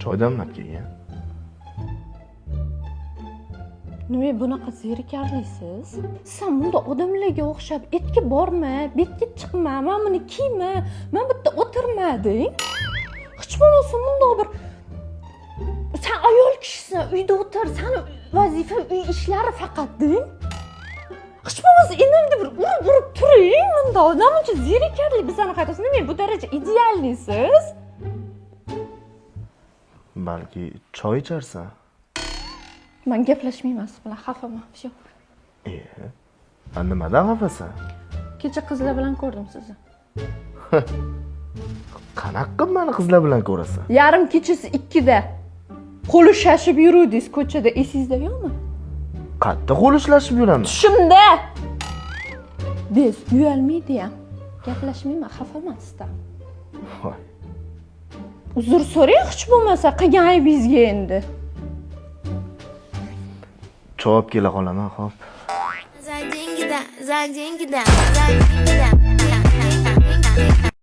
Choy damlab kelgin. Nima bunaqa zerikarlisiz? San bunda odamlarga o'xshab etga borma, betga chiqma, mana buni kiyma, mana bu yerda o'tirma deng. Hech bo'lmasa bundoq bir, san ayol kishisan, uyda o'tir, sani vazifa uy ishlari faqat deng. Hech bo'lmasa indamda bir urib urib turing bundoq. Namuncha zerikarli bizani hayotimiz, nima bu daraja идеальный siz? Balki choy icharsan? Man gaplashmayman siz bilan, xafaman. Всё. E, a nimadan xafasan? Kecha qizlar bilan ko'rdim sizni. Qanaqa qilib mani qizlar bilan ko'rasan? Yarim kechasi 2da qo'l ushlashib yuruvdingiz ko'chada, esingizda yo'qmi? Qayerda qo'l ushlashib yuraman? Tushimda. Bez uyalmaydi ham. Gaplashmayman, xafaman sizdan. Voy. Uzr so'rang hech bo'lmasa qilgan aybingizga endi. Choy olib kela qolaman, xo'p. За деньги, да, за деньги, да, за деньги, да.